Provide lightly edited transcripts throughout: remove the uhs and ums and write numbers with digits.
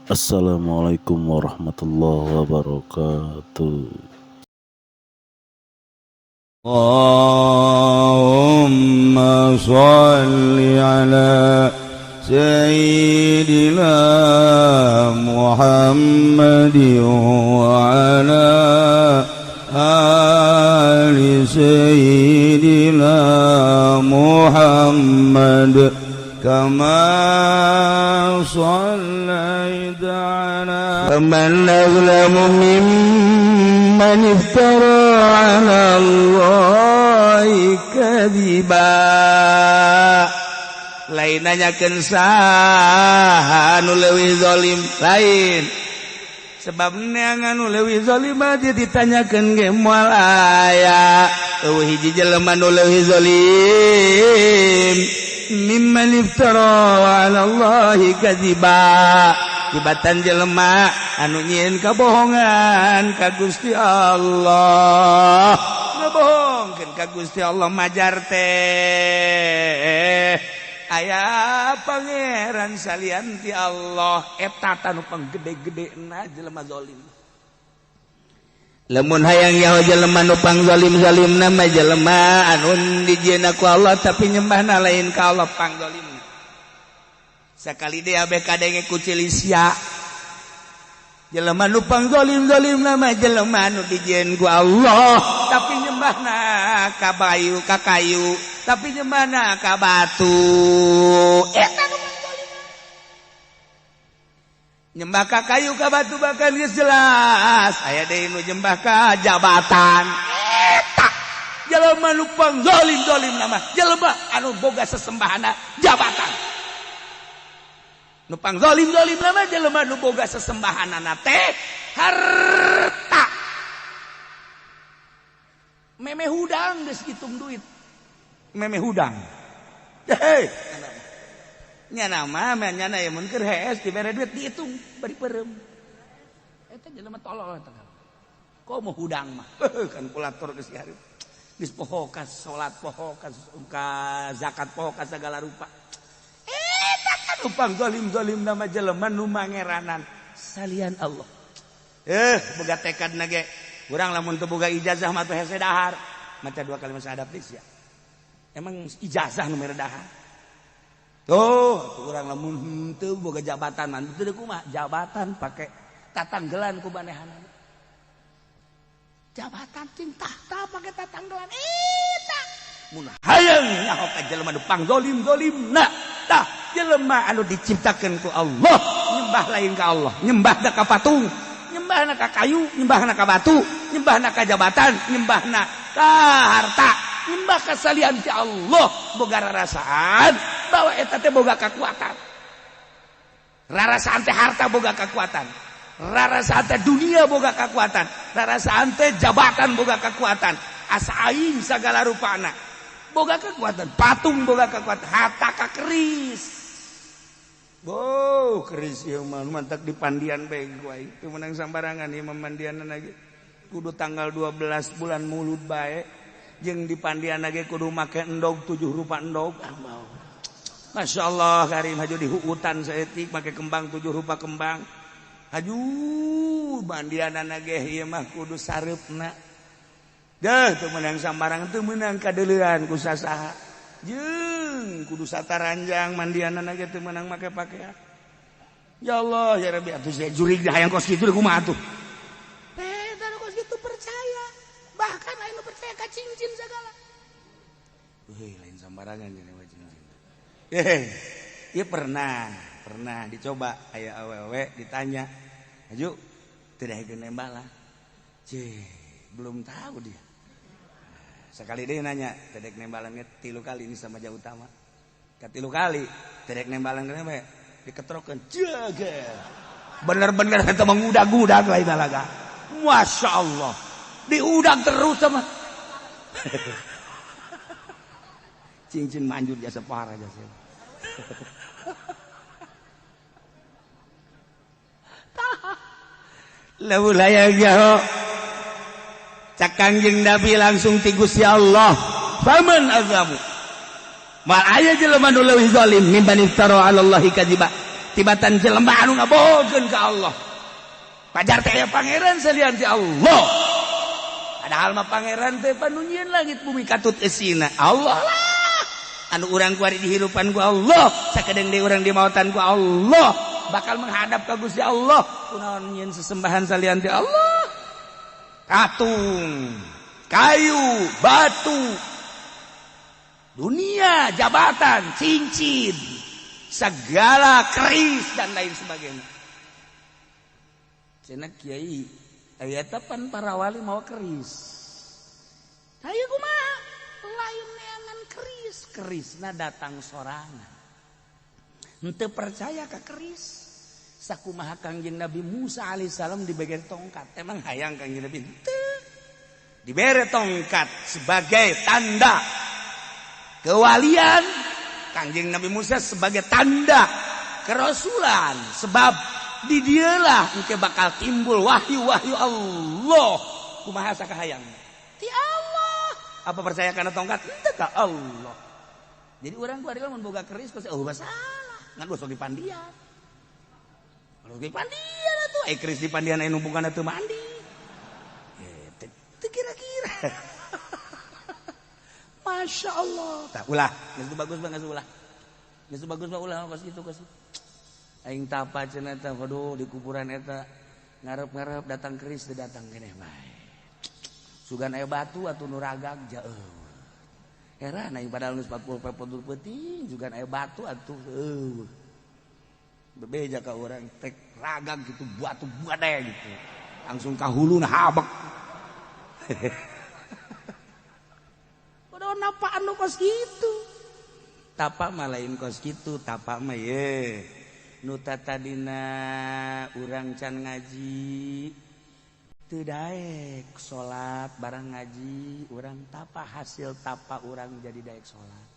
Assalamualaikum warahmatullahi wabarakatuh. Allahumma sholli ala Sayyidina Muhammad wa ala ali Sayyidina Muhammad kama shallaita ala faman azlamu mimman iftara ala Allahi kadhiba. Lain nanyakeun saha anu leuwih zalim, lain sebab neangan nu leuwih zalim mah ditanyakeun ge moal aya. Eueuh hiji jelema nu leuwih zalim mimman iftara ala Allahi kadziba, tibatan jelema anu nyieun kabohongan ka Gusti Allah, ngabohongkeun ka Gusti Allah majar teh aya pangeran salian ti Allah. Eta tanu panggede-gedena jelema zalim. Lamun hayang nyaho jelema nu pangzalim-zalimna mah jelema anu dijieunna ku Allah tapi nyembahna lain ka Allah, pangzalimna. Sakali deui abeh kadenge ku Cilisia, jelema nu pangzalim-zalimna mah jelema anu dijieun ku Allah tapi nyembahna ka bayu, ka kayu, tapi nyembahna ka batu. Eta nu pangzalim. Nyembah ka kayu ka batu bahkan geus jelas aya deui nu nyembah ka jabatan. Eta jelema nu pangzalim-zalim mah jelema anu boga sesembahana jabatan. Nu pangzalim-zalim mah jelema nu boga sesembahanana teh harta. Meme hudang geus hitung duit. Meme hudang. Hei, nyana mah nyana ya mun keur hees dibere duit dihitung bari peureum. Eta jelema tolol eta. Komo hudang mah kalkulator geus hareup. Geus poho ka salat, poho ka zakat, poho ka sagala rupa. Eta kan nu pangzalim-zalim nama jelema nu mangeranan salian Allah. Boga tekadna ge urang lamun teu boga ijazah mah teh hese dahar. Maca dua kalimat syahadat geus ya. Emang ijazah nu mere dahar. Tuh, urang lamun henteu boga jabatan mah teu kumaha jabatan pake tatanggelan ku manehanana. Jabatan ting tahta pake tatanggelan eta. Mun hayang nyaho ka jelema nu pangzalim-zalimna, tah jelema anu diciptakeun ku Allah, nyembah lain ka Allah, nyembahna ka patung, nyembahna ka kayu, nyembahna ka batu, nyembahna ka jabatan, nyembahna ka harta, nyembah ka salian ti Allah, boga rarasaan bahwa eta teh boga kekuatan. Rarasaan teh harta boga kekuatan, rarasaan teh dunia boga kekuatan, rarasaan teh jabatan boga kekuatan, asa aing sagala rupana boga kekuatan, patung boga kekuatan, harta ka keris. Boh, keris ieu mah mantak di pandian bae ku aing. Teu meunang sambarangan ieu mah mandianna lagi. Kudu tanggal 12 bulan Mulud bae. Jeung di pandian lagi kudu make endog 7 rupa endog. Ah mau. Masya Allah karim haju di hutan saeutik make kembang 7 rupa kembang. Haju mandianana ge ieu mah kudu sareupna. Deuh teu meunang sambarang, teu meunang kadeuleuan ku sasaha. Jeung kudu sataranjang mandianana ge teu meunang make pakaian. Ya Allah ya Rabbi atuh saya jurig hayang kos kitu kumaha atuh. Eta nu kos kitu percaya. Bahkan aya nu percaya ka cincin segala. Euy lain sambarangan cenah mah cincin. Ieu pernah dicoba aya awewe ditanya, "Haju, teu daekeun nembalan." Cih, belum tahu dia. Sekali dia nanya, tedek nembalan 3 kali ini sama jauh utama. Katilu kali, tedek nembalan kenapa? Diketrokeun, jaga. Bener-bener eta mengudag-udag lain laga. Masya Allah, diudag terus sama. Cincin manjur jasa parah jasa. Lamun hayang nyaho cak Kangjeng Nabi langsung ti Gusti Allah, faman azlamu. Mal aya jelema nu leuwih zalim mimman iftara 'ala Allahi kadziba. Tibatan jelema anu ngabohongkeun ka Allah. Pajar teh aya pangeran salian ti Allah. Padahal mah pangeran teh panu nyieun langit bumi katut eusina. Allah lah. Anu urang kuari dihirupan ku Allah, sakedeung deui urang dimautan ku Allah, bakal menghadap ka Gusti Allah. Kunaon nyieun sesembahan salian ti Allah? Katung, kayu, batu, dunia, jabatan, cincin, segala keris dan lain sebagainya. Cenah kiai, aya pan para wali mau keris. Hayu kumaha? Lain neangan keris, kerisna datang sorangan. Henteu percaya ka keris. Sakumaha Kangjeng Nabi Musa alaihissalam dibere tongkat. Emang hayang Kangjeng Nabi? Henteu. Dibere tongkat sebagai tanda kewalian Kangjeng Nabi Musa, sebagai tanda kerasulan, sebab di dialah engke bakal timbul wahyu-wahyu Allah. Kumaha sakahayang ti Allah? Apa percaya karena tongkat? Henteu ka Allah. Jadi urang kuari lamun boga keris pasti oh masalah ngan gosok di pandian. Kalau di pandian atuh eh keris di pandian aya numpukan atuh mandi. Eh teu kira-kira. Masya Allah. Tak ulah, geus bagus mah geus ulah. Geus bagus mah ulah kos kitu kos. Aing tapa cenah teh, waduh di kuburan eta ngarep-ngarep datang keris teu datang keneh bae. Sugan aya batu atuh nu ragag jauh. Heran aing padahal geus 40 40 peuting sugan aya batu atuh eueuh. Bebeja ka urang tek ragag gitu batu badai gitu. Langsung ka huluna habek. Udah napa anu kos gitu. Tapa mah lain kos gitu, tapa mah ye. Nu tadina urang can ngaji teu daek salat, barang ngaji urang tapa, hasil tapa urang jadi daek salat.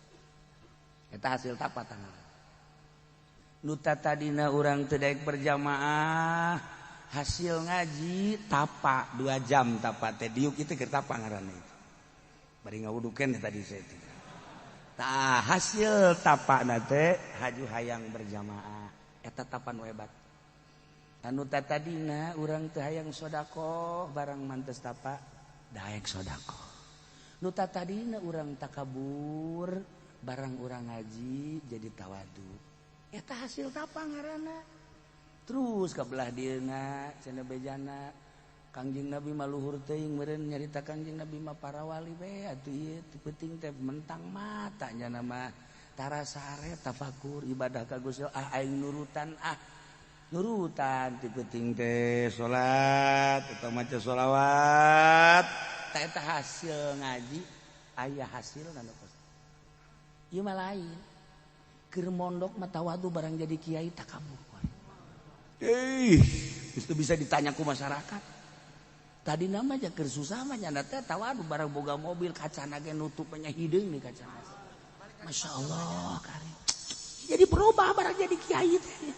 Eta hasil tapa tangan. Nu tadina urang teu daek berjamaah, hasil ngaji tapa 2 jam tapa teh diuk itu keur tapa ngaranna itu. Bari ngawudukeun tadi saya teh. Tah hasil tapana teh haju hayang berjamaah. Eta tapa nu hebat. Anu tadina urang teu hayang sedekah, barang mantes tapa daek sedekah. Nu tadina urang takabur, barang urang ngaji jadi tawadu. Eta hasil tapa ngaranna. Terus ka belah dieuna cenah bejana Kangjeng Nabi mah luhur teuing meureun nyarita Kangjeng Nabi mah para wali we atuh ieu teu penting teh mentang mata nya mah tara sare tafakur ibadah ka Gusti ah aing nurutan ah nurutan ti penting teh salat atau maca sholawat. Ta eta hasil ngaji aya hasilna nu kos ieu mah lain keur mondok mah tawadu, barang jadi kiai takabur. Ih, itu bisa ditanya ku masyarakat. Tadi nama aja keur susah mah nyanda teh tawadu, barang boga mobil kacana ge nutupnya hideung nih kacana. Masya Allah karim. Jadi berubah barang jadi kiai teh.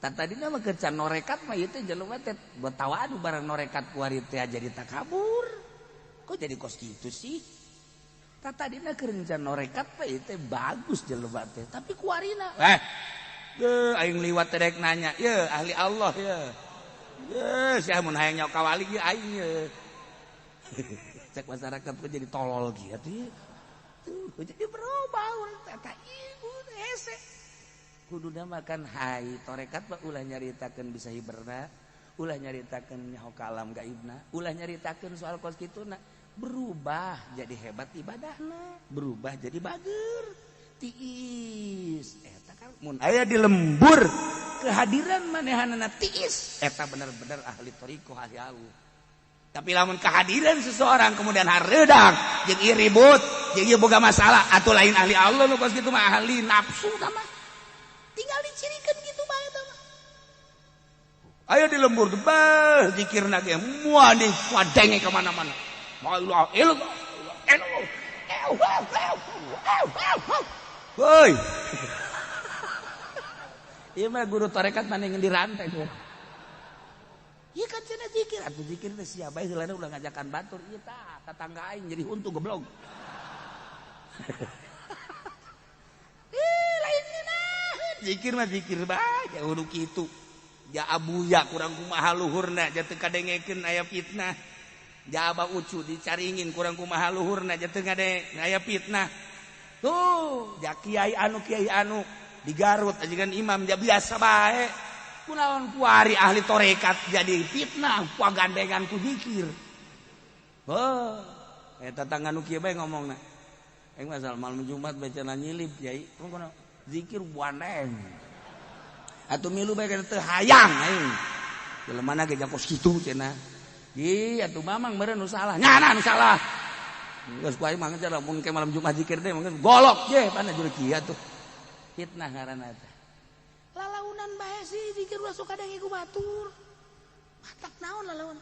Tadi nama kerja norekat mah ieu teh jelema teh buat tawadu, barang norekat kuari teh jadi takabur. Kok jadi kos kitu sih? Tadina keur norekat mah ieu teh bagus jelema teh, tapi kuarina eh aing liwat teh rek nanya, ye ahli Allah ye. Ye sia mun hayang nyawa ka wali ye aing ye. Cek masyarakat kok jadi tolol gitu. Tuh jadi berubah urang teh eta ibu hese. Kuduna makan hai torekat mah ulah nyaritakeun bisa hiberna, ulah nyaritakeun nyaho ka alam gaibna, ulah nyaritakeun soal kos kituna. Berubah jadi hebat ibadahna, berubah jadi bager tiis. Eta kan mun aya di lembur kehadiran manehanana tiis, eta bener-bener ahli thariqah, ahli Allah. Tapi lamun kehadiran seseorang kemudian hareudang jeung ieu ribut, jeung ieu boga masalah atuh lain ahli Allah nu kos kitu mah ahli nafsu tah mah. Tinggal dicirikan gitu bae tah mah. Ayo di lembur teh bah zikirna ge moal diwadenge ka mana-mana. La ilaha illallah. Woi. Ieu mah guru tarekat mana yang dirantai tuh. Ieu kan cenah zikir atuh zikir teh sia bae heulana ulah ngajakan batur ieu tah tetangga aing jadi huntu goblok. Ih lain ngeunaheun. Zikir mah zikir bae jauh kitu. Ja abuya kurang kumaha luhurna ja teu kadengekeun aya fitnah. Ja abah ucu dicaringin kurang kumaha luhurna ja teu ngadenge aya fitnah. Tuh, ja kiai anu di Garut ajikan imam ja biasa bae. Kunaon kuari ahli torekat jadi fitnah pagandengan ku zikir. Heuh, eta tangga nu kieu bae ngomongna. Aing masal malam Jumat bacana nyilip kiai. Kunaon zikir buaneng. Atuh milu bae teu hayang aing. Jelema ge jakos kitu cenah. Ih, atuh mamang meureun nu salah. Nyana nu salah. Geus ku aing mah mun ke malam Jumat zikir deh mangga golok ye pana juru kieu atuh. Fitnah ngaranna teh. Lalaunan bae sih zikir ulah sok kadenge ku batur. Matak naon lalaun.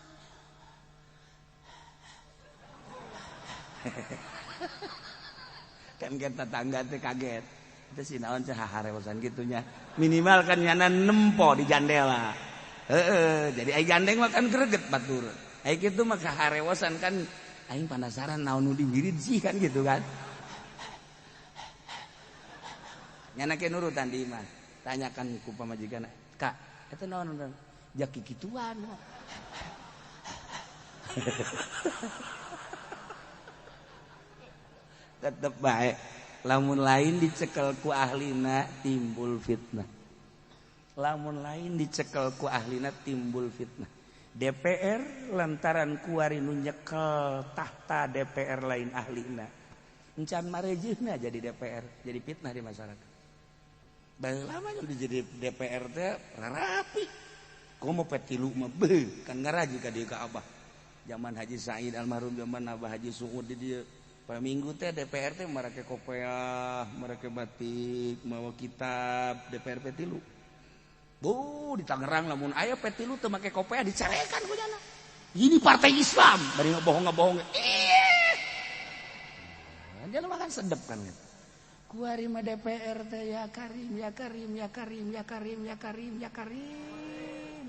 Kan ke tetangga teh kaget. Itu si naon cah harewosan gitunya. Minimal kan nyana nempo di jandela. Heeh, jadi ai gandeng mah kan greget batur. Ai kitu mah kaharewosan kan aing penasaran naon nu diwirid sih kan gitu kan. Nyana ke nurutan di imah. Tanyakan ku pamajikan, "Kak, eta naon urang?" Ja kikituan. Tetep bae lamun lain dicekel ku ahlina timbul fitnah. Lamun lain dicekel ku ahlina timbul fitnah. DPR lantaran kuari nu nyekel tahta DPR lain ahlina. Encan marejihna jadi DPR, jadi fitnah di masyarakat. Baheula mah jadi DPR teh rapi. Komo petilu mah beuh kan ngaraji ka dieu ka Abah. Zaman Haji Said almarhum, zaman Abah Haji Suud di dieu. Poe Minggu teh DPR teh marake kopeah, marake batik, mawa kitab DPR petilu. Bu, di Tangerang lamun aya P3 teu make kopeah dicarekan ku nyana. Ini partai Islam, bari ngebohong-ngebohong. Ih. Dia mah kan sedep kan. Kuari mah DPR teh ya Karim, ya Karim, ya Karim, ya Karim, ya Karim, ya Karim.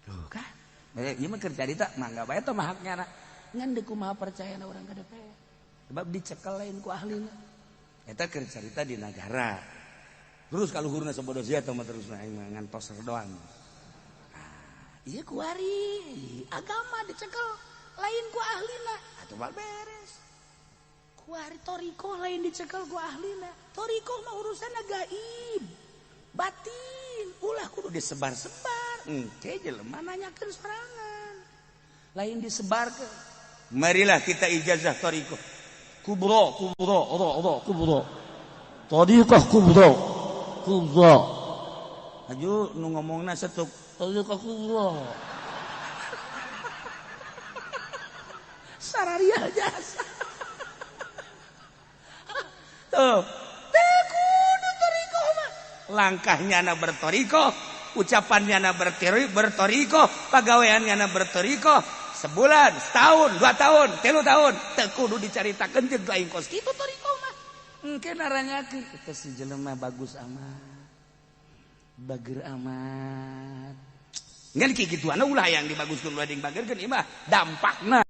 Tuh kan. Ieu mah keur carita mangga bae teh mah haknya na. Ngan deuk kumaha percayana urang ka DPR. Sebab dicekel lain ku ahlina. Eta keur carita di nagara. Terus kalau hurna sabodo sia teh mah terus aing mah ngantos doang. Nah, ieu kuari agama dicekel lain ku ahlina atuh bal beres. Kuari toriko lain dicekel ku ahlina. Toriko mah urusan gaib, batin, ulah kudu disebar-sebar. Engke jelema nanyakeun sorangan. Lain disebarkeun. Marilah kita ijazah toriko. Kubro, kubro, ro, ro, kubro. Torikoh kubro. Kubro. Aju nu ngomongna setuk torikoh kubro. Sararia jasa. Tuh, teu kudu torikoh mah. Langkahnya na bertorikoh, ucapannya na bertorikoh, pagaweannya na bertorikoh. Sebulan, setahun, 2 tahun, 3 tahun, teu kudu dicaritakeun jeung lain kos kitu torikoh mah. Engke naranyakeun eta si jelema bagus amat. Bager amat. Ngan kikituan ulah yang dibaguskeun ulah dibageukeun ieu mah dampakna.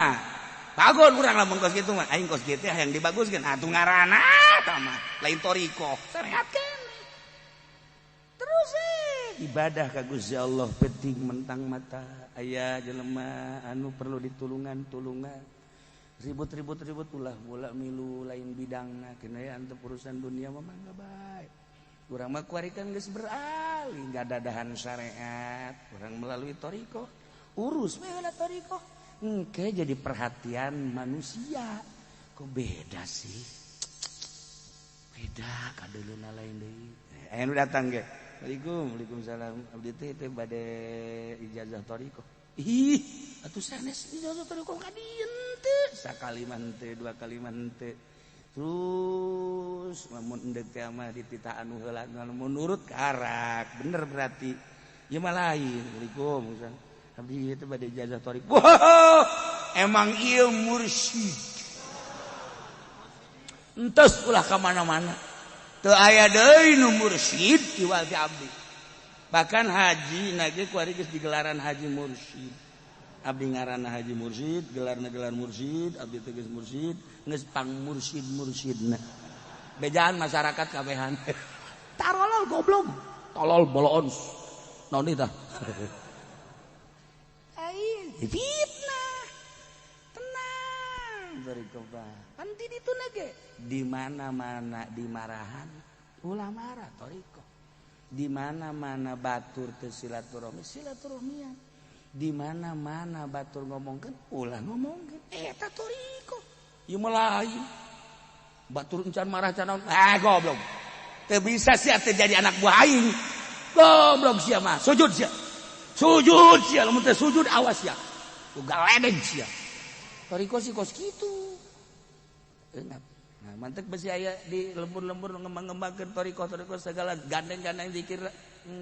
Bagon urang lamun kos kitu mah aing kos kitu hayang dibaguskeun atuh ngaranna eta mah lain torikoh. Syariat keneh. Terus ibadah ka Gusti Allah penting mentang mata aya jelema anu perlu ditulungan tulungan. Ribut-ribut-ribut ulah bola milu lain bidangna kena ya antep urusan dunia mah mangga bae. Urang mah kuari kan geus beralih ngadadahan syariat, urang melalui torikoh. Urus we heula torikoh. Engke jadi perhatian manusia. Kok beda sih? Beda kadeuleuna lain deui. Aya nu datang ge. Waalaikum, waalaikumsalam. Abdi teh teh bade ijazah torikoh. Ih, atuh sanes ijazah torikoh ka dieu teu. Sakali mah henteu, 2 kali mah henteu. Terus lamun endek teh mah dititah anu heula lamun nurut karak. Bener berarti. Ieu mah lain. Waalaikum. Abdi itu bade ijazah torikoh. Wow, emang ieu mursyid. Entos ulah ka mana-mana. Teu aya deui nu mursyid iwal ti abdi. Bahkan haji na ge kuari geus digelaran haji mursyid. Abdi ngaranna haji mursyid, gelarna gelar mursyid, abdi teh geus mursyid, geus pang mursyid-mursyidna. Bejaan masyarakat kabehan. Tarolol goblok. Tolol boloon. Naon tah? Ai fitnah. Tenang thoriqoh. Pan di ditu ge. Di mana-mana dimarahan ulah marah thoriqoh. Di mana-mana batur teu silaturahmi silaturahmian. Di mana-mana batur ngomongkeun ulah ngomongkeun. Eta thoriqoh. Ieu mah lain. Batur encan marah can naon. Ah goblok. Teu bisa sia teu jadi anak buah aing. Goblok sia mah. Sujud sia. Sujud sia, lamun teu sujud awas sia. Ku galedeg sia. Thoriqoh sih kos kitu. Enak. Nah, mantek besi aya di lembur-lembur ngembang-ngembangkeun thoriqoh-thoriqoh segala gandeng-gandeng zikir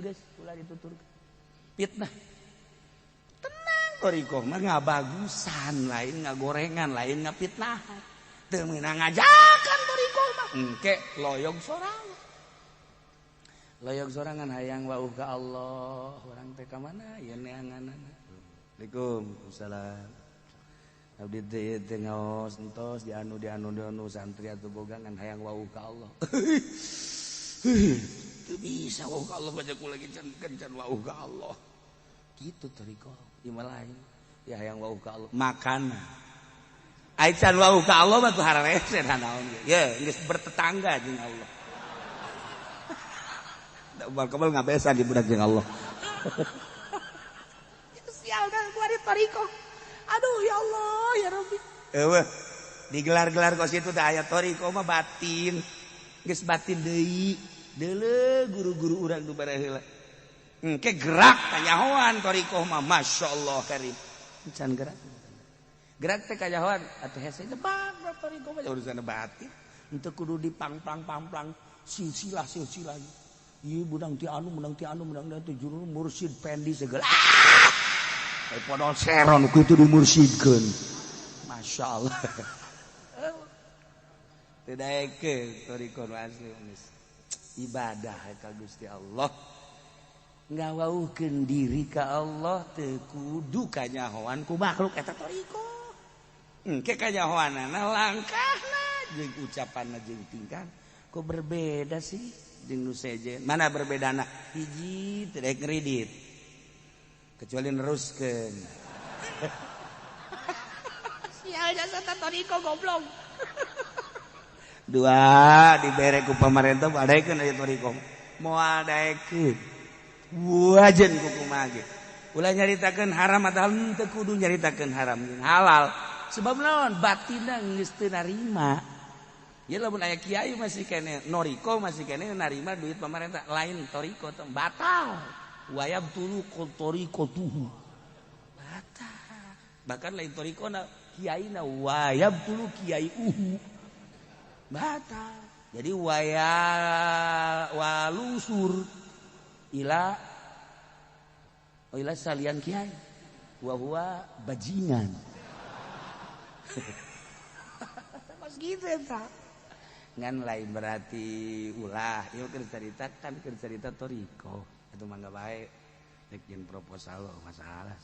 geus ulah dituturkeun. Fitnah. Tenang thoriqoh mah ngabagusan, lain ngagorengan, lain ngapitnahan. Teu meunang ngajakan thoriqoh mah. Engke loyog sorangan. Loyog sorangan hayang wauh ka Allah, urang teh ka mana ieu neanganana. Assalamualaikum. Waalaikumsalam. Abdi teh teh ngaos entos di anu di anu di anu santri atuh boga ngan hayang wauh ka Allah. Teu bisa wauh ka Allah baca ku lagi can kencan wauh ka Allah. Kitu thoriqoh, ieu mah lain. Ya hayang wauh ka Allah, makana. Ai can wauh ka Allah mah tuh hararese naon ge. Ye, geus bertetangga jeung Allah. Da ubar kebel ngabesan di budak jeung Allah. Sial dah gua di thoriqoh. Aduh ya Allah ya Rabbi. Eueuh digelar-gelar kos itu teh aya thoriqoh mah batin. Geus batin deui. Deuleu guru-guru urang nu bareheula. Engke gerak kanyahoan thoriqoh mah masyaallah karim. Can gerak. Gerak teh kanyahoan atuh hese tebak thoriqoh mah urusan batin. Henteu kudu dipangplang-pangplang silsilah-silsilah. Ieu menang ti anu menang ti anu menang ti juru mursyid pendi segala. Ah! Podol seron ku itu dimursyidkeun. Masya Allah. Teu daekeun thoriqoh nu asli geus. Ibadah ka Gusti Allah. Ngawauhkeun diri ka Allah teu kudu kanyahoan ku makhluk eta thoriqoh. Engke kanyahoanana langkahna jeung ucapanna jeung tingkah kok berbeda sih jeung nu sejen. Mana berbedana? Hiji teu daek ngridit. Kecuali neruskeun. Sial jasa thoriqoh goblok. Dua dibere ku pamarentah badaekeun aya thoriqoh. Moal daekeun. Wajen ku kumaha ge. Ulah nyaritakeun haram atawa henteu kudu nyaritakeun haram jeung halal. Sebab naon? Batinna geus teu narima. Ya lamun aya kiai masih kene noriko masih kene narima duit pamarentah lain thoriqoh teh batal. Wayab tulu thoriqoh tuhu. Batal. Bahkan lain thoriqoh na kiai na wayab tulu kiai uhu. Batal. Jadi waya walungsur ila ila salian kiai wa huwa bajingan. Mas gitu eta. Ngan lain berarti ulah ieu keur carita kan keur carita thoriqoh atuh mangga bae rek jeung proposal masalah.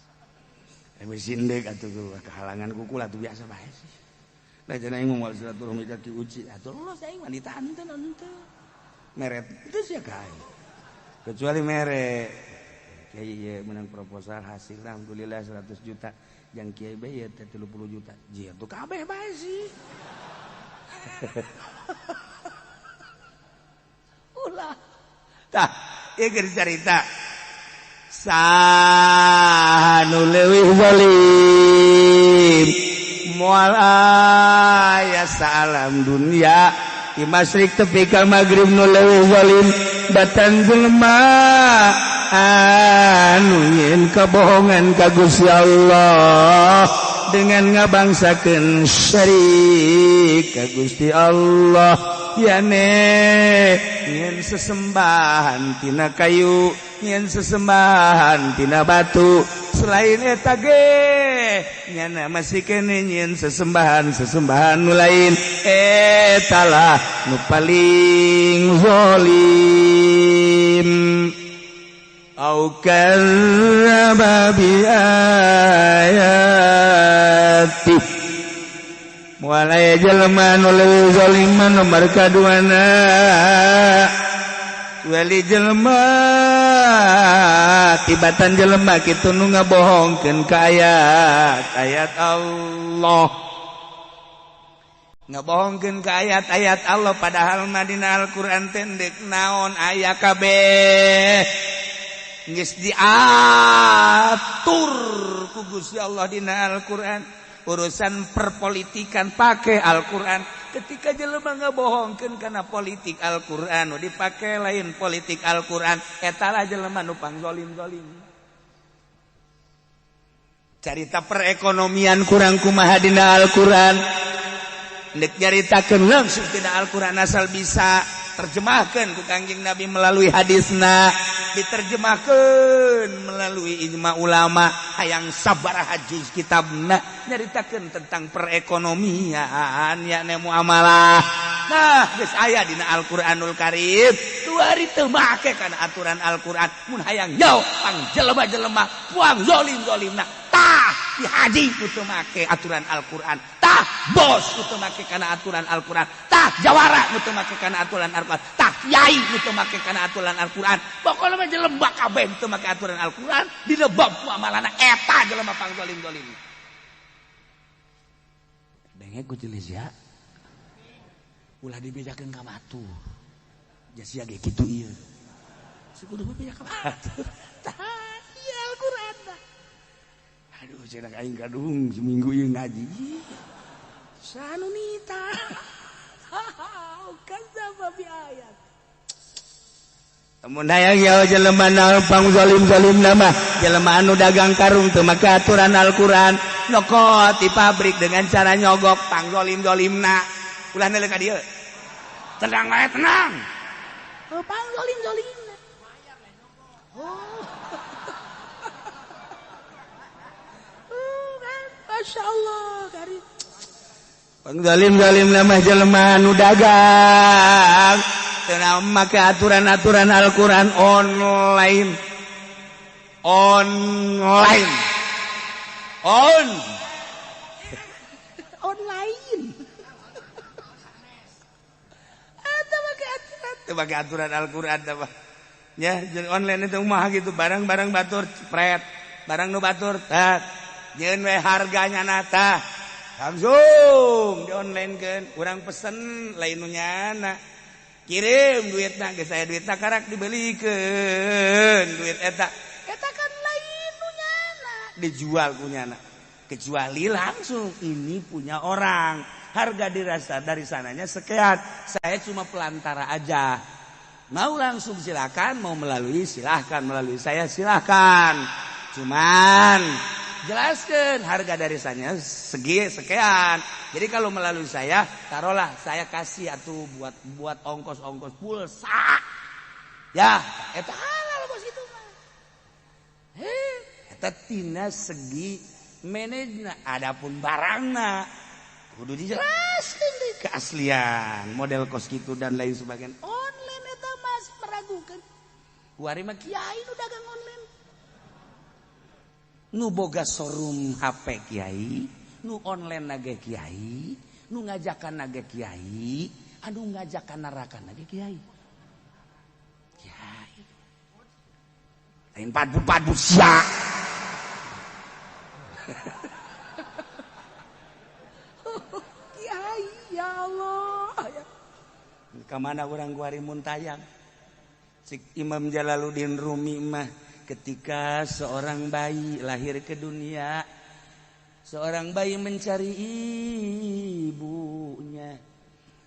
Mesin deuk atuh kehalangan ku kula atuh biasa bae sih. Da cenah aing moal silaturahmi ka Ki Uci atuh los aing mah ditahan henteu. Meret itu sia ka aing. Kecuali mere kiai ieu menang proposal hasilna alhamdulillah 100 juta jang kiai bae ieu teh 30 juta. Jia tuh kabeh bae sih. Ulah. Tah, ieu keur carita. Saha nu leuwih zalim moal aya salam dunia di masyrik tepi ka magrib nu leuwih zalim datang jelema anu nyeun kabohongan ka Gusti Allah dengan ngabangsakeun syirik ka Gusti Allah yane nyeun sesembahan tina kayu nyeun sesembahan tina batu selain eta ge nyana masih kene nyeun sesembahan-sesembahan nu lain eta lah nu paling zalim. Au kadzdzaba bi ayati moal aya jelema nu leuwih zaliman nomor kaduana Wali jelema tibatan jelema kitu nu ngabohongkeun ka ayat-ayat Allah, ngabohongkeun ka ayat-ayat Allah, padahal mah dina Al-Qur'an teh deuk naon aya kabeh, geus diatur ku Gusti Allah dina Al-Qur'an. Urusan perpolitikan pakai Al-Qur'an. Ketika jelema ngabohongkeun kana politik Al-Qur'an, nu dipake lain politik Al-Qur'an, eta lah jelema nu pangzolim-zolim. Carita perekonomian kurang kumaha dina Al-Qur'an, dek nyaritakeun langsung tina Al-Qur'an, asal bisa terjemahkan ku Kangjeng Nabi melalui hadisna, diterjemahkan melalui ijma ulama, hayang sabaraha juz kitabna nyaritakeun tentang perekonomian, yakni muamalah. Nah, geus aya dina Al-Qur'anul Karim, tuari teu make kana aturan Al-Qur'an. Mun hayang jauh pang jelema-jelema puang zolim-zolimna, tah di haji teu make aturan Al-Qur'an, tah bos teu make kana aturan Al-Qur'an, tah jawara teu make kana aturan Al-Qur'an, tah kiai teu make kana aturan Al-Qur'an. Pokona mah jelema kabeh teu make aturan Al-Qur'an, dina bab muamalahna, eta jelema pang zolim-zolim. Denge ku jelis ya, ulah dibejakeun ka batur, sia ge kitu ieu sekudu beja ka batur. Tah ieu Al-Qur'an tah. Aduh, cenah aing kadung seminggu ieu ngaji. Sanunita. Kadzdzaba bi ayat. Mun hayang ya jelema naon pang zalim-zalim nama, jelema anu dagang karung teu make aturan Al-Qur'an, nyokot di pabrik dengan cara nyogok, pang zalim-zalimna. Ulah neuleuh ka dieu. Tenang wae, tenang. Oh, pang zalim-zalimna. Oh. Masya Allah, kari. Pangzalim-zalim nama jelema anu dagang teu make aturan-aturan Al-Qur'an, online online on online eta make aturan, teu make aturan Al-Qur'an teh mah nya. Jeung online itu mah gitu, barang-barang batur cepret, barang nu batur tah nyeun we harganya nata langsung di online kan, urang pesen lain nu nyana, kirim duitna geus aya duitna, karak dibelikeun duit eta, eta kan lain nu nyana, dijual ku nyana, kecuali langsung ini punya orang, harga dirasa dari sananya sekian, saya cuma pelantara aja, mau langsung silakan, mau melalui silahkan, melalui saya silahkan, cuman jelaskan harga dari sana segi sekian. Jadi kalau melalui saya, taruhlah saya kasih atau buat buat ongkos-ongkos pulsa. Ya, eta halal bos itu mah. Heh, eta tina segi manajna, adapun barangna kudu dijelaskan deh keaslian, model kos gitu dan lain sebagainya. Online eta masih meragukan. Kuari mah kiai nu dagang online. Nu boga showroom HP kiai, nu online nage kiai, nu ngajakan nage kiai, anu ngajakan neraka nage kiai. Kiai. Lain padu-padu sia. Kiai, ya Allah. Ka mana urang kuari mun tayang? Cik Imam Jalaluddin Rumi mah, ketika seorang bayi lahir ke dunia, seorang bayi mencari ibunya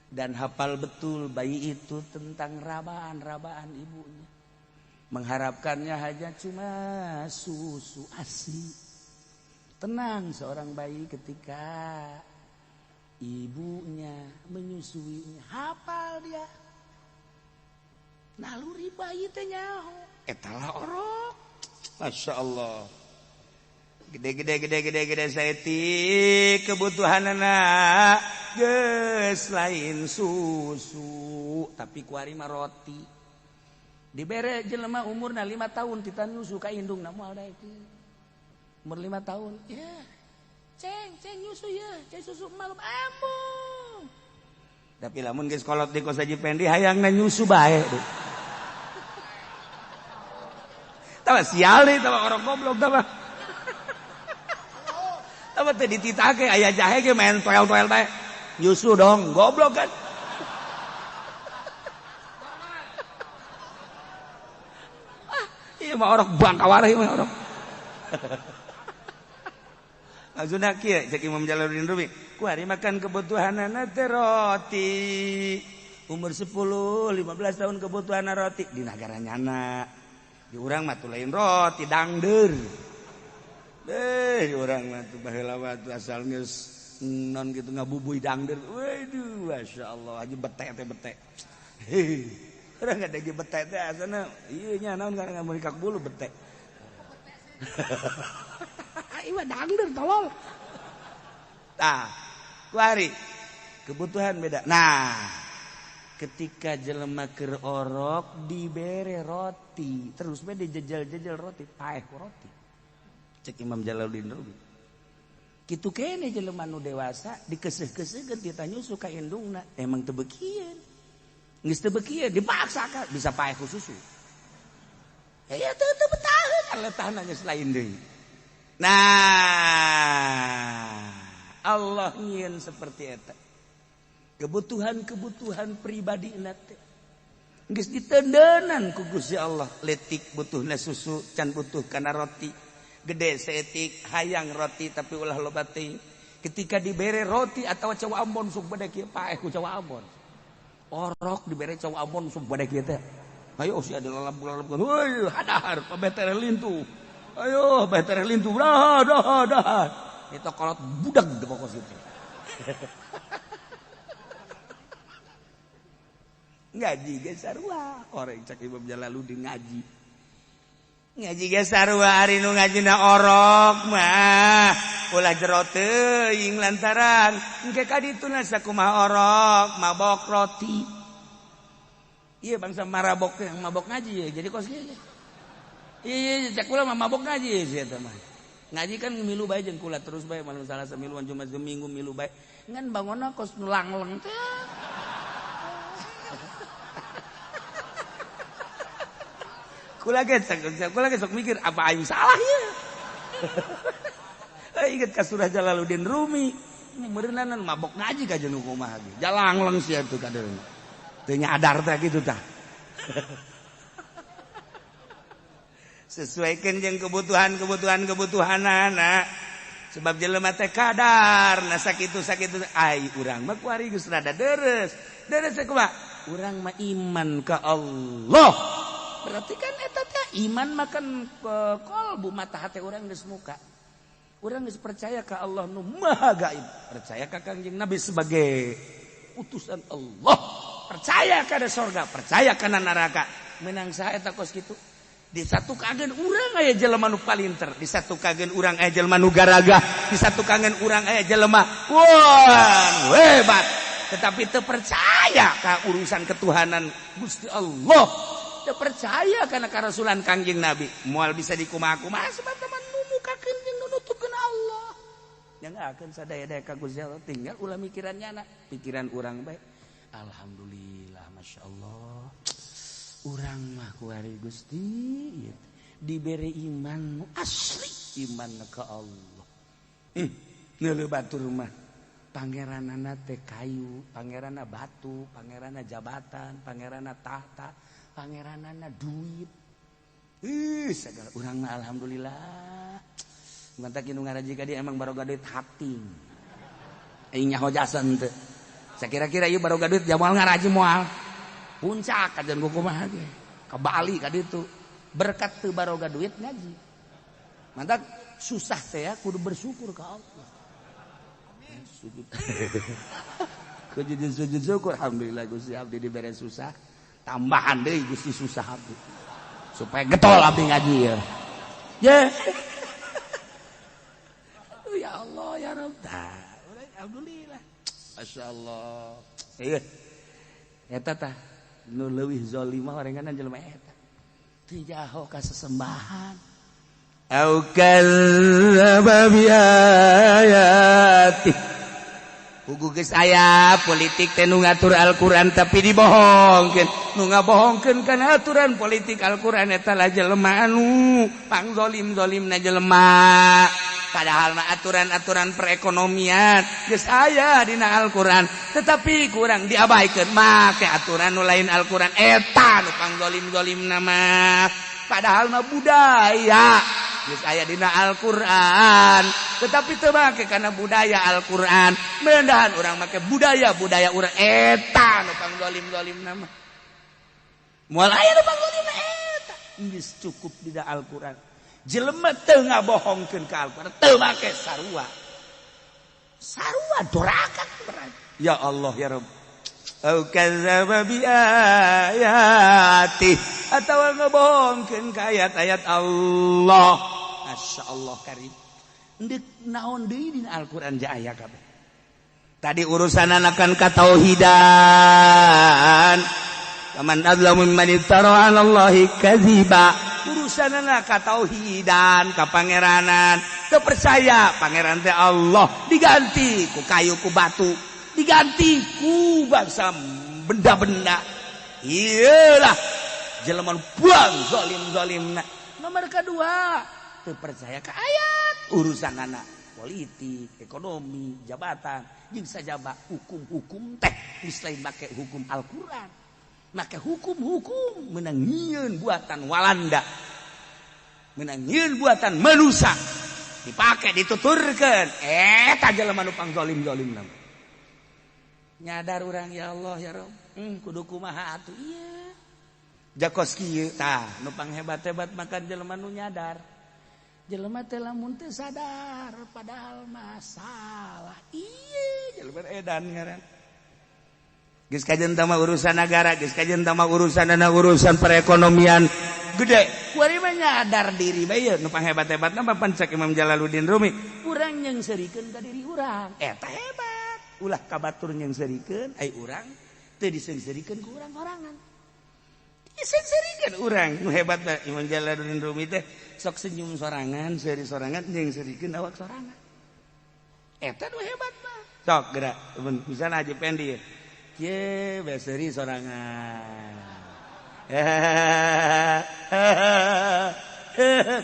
dan hafal betul bayi itu tentang rabaan-rabaan ibunya, mengharapkannya hanya cuma susu ASI. Tenang seorang bayi ketika ibunya menyusuinya, hafal dia. Naluri bayi teh nyaho, eta lah orok. Masya Allah. Gede-gede gede-gede gede saeutik kebutuhanana geus lain susu tapi kuari mah roti. Dibere jelema umurna 5 tahun tita nyusu ka indungna moal daek. Umur 5 tahun, ya. Ceng, ceng nyusu ya, ceng susu malum amung. Tapi lamun geus kolot di kos Haji Pendi hayangna nyusu bae. Tah sial deui tah orang goblok tah. Tah teh dititah aya jahe ge main toel-toel bae. Nyusu dong, goblok kan. Ah, ieu mah orok bangkawara ieu mah orok. Maksudna kieu cek Imam Jalaluddin Rumi, ku hari makan kebutuhanana teh roti. Umur 10, 15 tahun kebutuhan roti di nagara nyana. Di urang mah tuh lain roti dangdeur. Deh, di urang mah tuh baheula mah tuh asal geus non gitu ngabubui dangdeur. Waduh, masyaallah aja bete teh bete. Hei, urang ada ge bete teh asana ieu nya naon karena ngamurikak bulu bete. Ieu mah dangdeur tolol. Tah, kuari kebutuhan beda. Nah, ketika jelema keur orok dibere roti, terus bae dijejel-jejel roti, paeh ku roti. Cek Imam Jalaluddin Rumi. Kitu kene jelema nu dewasa dikeuseuh-keuseuhkeun tita nyusu ka indungna, emang teu beukieun. Geus teu beukieun dipaksa bisa paeh ku susu. Ya teu teu betaheun letahna geus lain deui. Nah, Allah nyieun seperti eta. Kebutuhan-kebutuhan pribadi teh geus ditendenan ku Gusti Allah. Letik butuhna susu, can butuh kana roti. Gede seetik hayang roti tapi ulah loba teuing. Ketika dibere roti atau cau Ambon sok bade kieu paeh ku cau Ambon. Orok dibere cau Ambon sok bade kieu teh. Ayo si ada lalap-lalap. Heuy, hadahar pabetere lintu. Ayo betere lintu. Dah dah dah. Itu kolot budak di pokok situ. Ngaji ge sarua, orang cak Imam Jalaluddin ngaji. Ngaji ge sarua ari nu ngajina orok mah ulah jero teuing lantaran engke ka dituna sakumaha orok mabok roti. Ieu bangsa marabok yang mabok ngaji ya, jadi kos kieu. Iya cak kula mah mabok ngaji sia teh mah. Ngaji kan milu bae jeung kula terus bae malam Salasa miluan Jumat Minggu milu bae. Ngan bangonna kos nu langleng teh. Kula ge sok mikir apa aing salah ieu. Inget ka surah Jalaluddin Rumi, meureunanan mabok ngaji ka jeung kumaha ge. Jalangleng sia teh kadeung. Teu nyadar teh kitu tah. Sesuaikan jeung kebutuhan-kebutuhan kebutuhanana. Sebab jelema teh kadar, nah sakitu-sakitu ai urang mah kuari geus rada deres. Deres teh kumaha? Urang mah iman ka Allah. Berarti kan eta teh iman makan kolbu mata hati urang geus muka. Urang geus percaya ka Allah nu Maha Gaib, percaya ka Kangjeng Nabi sebagai utusan Allah, percaya kana sorga, percaya kana neraka. Menang saha eta kos kitu? Di satu kagen urang aya jelema nu palinter, di satu kagen urang aya jelema nu garagah, di satu kagen urang aya jelema wah hebat, tetapi teu percaya ka urusan ketuhanan Gusti Allah. Teu percaya kana karasulan Kangjeng Nabi. Moal bisa dikumaha-kumaha sebab teman nu mukakeun jeung nu nutupkeun Allah. Yang akan sadaya-daya ka Gusti Allah tinggal ulah mikiran nyana, pikiran urang bae. Alhamdulillah, masyaallah. Urang mah kuari Gusti dibere iman nu asli, iman ka Allah. Neuleuh batur mah pangeranana teh kayu, pangeranna batu, pangeranna jabatan, pangeranna tahta, pangeranana duit. Segala urang mah alhamdulillah. Mantak nu ngaraji ka dia emang baroga duit hati. Aing nyaho jasa henteu. Sakira-kira ieu baroga duit jamal ngaraji moal. Puncak kajian kumaha ge. Ka Bali ka ditu. Berkat teu baroga duit ngaji. Mantak susah teh ya kudu bersyukur ka Allah. Amin. Sujud. Kudu sujud syukur alhamdulillah Gusti abdi dibere susah. Tambahan deui Gusti susah abdi. Supaya getol abdi ngaji ya. Ya. Ya Allah ya Rabb. Alhamdulillah. Masyaallah. Ieu. Eta tah nu leuwih zalimah orenganan jelema eta. Teu jaho ka sesembahan. Au kadzdzaba bi ayati. Puguh geus aya politik teh nu ngatur Al-Qur'an tapi dibohongkeun. Nu ngabohongkeun kana aturan politik Al-Qur'an eta lah jelema anu pangzolim-zolimna jelema. Padahal mah aturan-aturan perekonomian geus aya dina Al-Qur'an, tetapi kurang diabaikeun make aturan nu lain Al-Qur'an eta nu pangzolim-zolimna mah. Padahal mah budaya geus aya dina Al-Qur'an, tetapi teu make kana budaya Al-Qur'an. Mendahan urang make budaya-budaya urang eta nu pangzolim-zolimna mah. Moal aya nu pangzolimna eta. Geus cukup dina Al-Qur'an. Jelema teu ngabohongkeun ka Al-Qur'an, teu make sarua. Sarua doraka berarti. Ya Allah ya Rabb. Au kadzdzaba bi ayati atawa ngebohongkeun ka ayat-ayat Allah. Masya Allah karim. Ndek naon deui dina Al-Qur'an ja aya kabeh. Tadi urusan anakan katauhidan. Faman adzlamu mimman iftara 'ala Allahi kadziba. Urusanana katauhidan, kapangeranan. Teu percaya pangeran teh Allah, diganti ku kayu ku batu, diganti ku bangsa benda-benda. Iyalah jelema buang zalim-zalimna. Nomor kedua, teu percaya ka ayat urusan anak politik, ekonomi, jabatan, jeung sajaba hukum-hukum teh geus lain make hukum Al-Qur'an. Make hukum-hukum menang nyieun buatan Walanda. Menang nyieun buatan manusia. Dipake dituturkeun. Eta jelema nu pangzalim-zalimna. Nyadar urang ya Allah ya Rabb. Kudu kumaha atuh ieu. Jakos kieu tah nu panghebat-hebat makan jelema nu nyadar. Jelema teh lamun teu sadar padahal masalah. Ieu jelema edan ngaran. Geus kajen tama urusan negara, geus kajen tama urusan urusan perekonomian gede. Kuari mah nyadar diri bae nu panghebat-hebatna mah pancak Imam Jalaluddin Rumi. Urang nyeungseurikeun ka diri urang. Eta hebat. Ulah ka batur nyeungseurikeun, ai urang teu diseungseurikeun ku urang sorangan. Diseungseurikeun urang nu hebat mah Imam Jalaluddin Rumi teh sok senyum sorangan, seuri sorangan nyeungseurikeun awak sorangan. Eta nu hebat mah. Sok geura, misalna Haji Pendi ye. Ye, beseri sorangan.